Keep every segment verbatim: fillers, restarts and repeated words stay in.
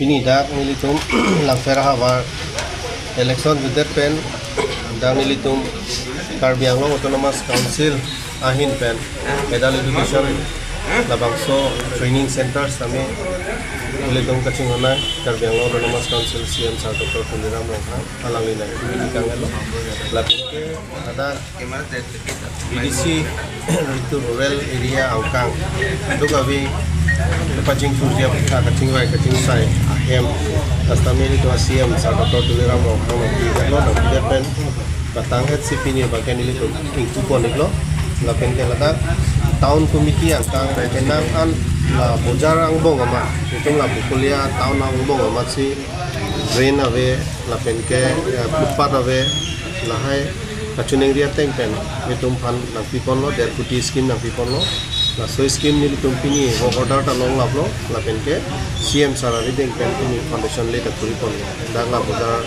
Pini dak nelitum Langpher ahavar election judet pen dak nelitum Karbi Anglong Autonomous Council ahin pen Adult Education labangso training center sami nelitum kachinghon nang Karbi Anglong Autonomous Council C M Sir Doctor Tuliram Ronghang alangli nangkangelo. Lapen ke ada B D C itu rural area angkang. Itu kami pachingthur dia kachingvai kachingsai ahem. Last time itu C M Sir Doctor Tuliram Ronghang nangkangelo, nangkangelo pen patang het si pini abangke nelitum ingtupon iklo. Lapen ke ladak town committee angkang kenang an la bojar angbong amat, itum la Bokolia town angbong amat si drain ave, lapen ke, eh, footpath ave, lahai kachiningri ateng pen nelitum aphan nangpiponlo, der kuti scheme nangpiponlo. Laso scheme nelitum pini work order ta longlaplo, lapen ke C M Sir arideng pen pini foundation lay ta kuriponlo. Dak la bojar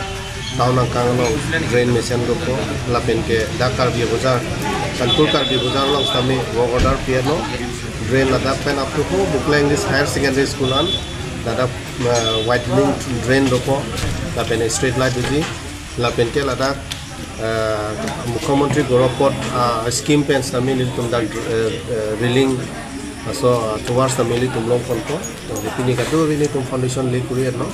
town angkang along drain mesen dokok, lapen ke dak Karbi Bojar, Kanpur Karbi Bojar along sami work order piano, drain ladak pen up to ko Bukla English Higher Secondary School an ladak, eh, widening drain dokok, lapen street light doji, lapen ke ladak, eh, Mukhyamantri Gaurav Path, ah, scheme pen sami nelitum dak, eh, eh, railing, aso, ah, tovar sami nelitum longponpo. To, pini kadokave nelitum foundation lay kuri-etlo.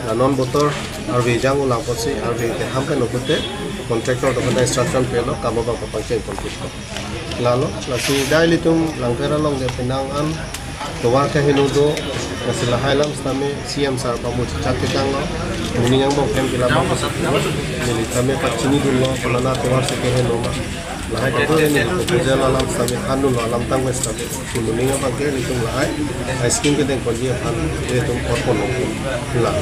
La non botor arve jang ulang apotsi arve keham pen opute contractor dokok ta instruction pelo, kam abang kapangcheng ponpo. Lalo, lasi dak ilitum Langpher along ke penang an tovar kaheno do, lasi lahai alam sitame C M Sir pamu chak kejanglo, moning angbong pen ke labang ko neli tame pachinidunlo, kolana tovar si keheno ma. Lahai kadokave neli proposal alam sitame thandunlo, alam tangme sitame. Moning abangke ilitum lahai, ice cream kedeng ponji aphan ilitum korpon la.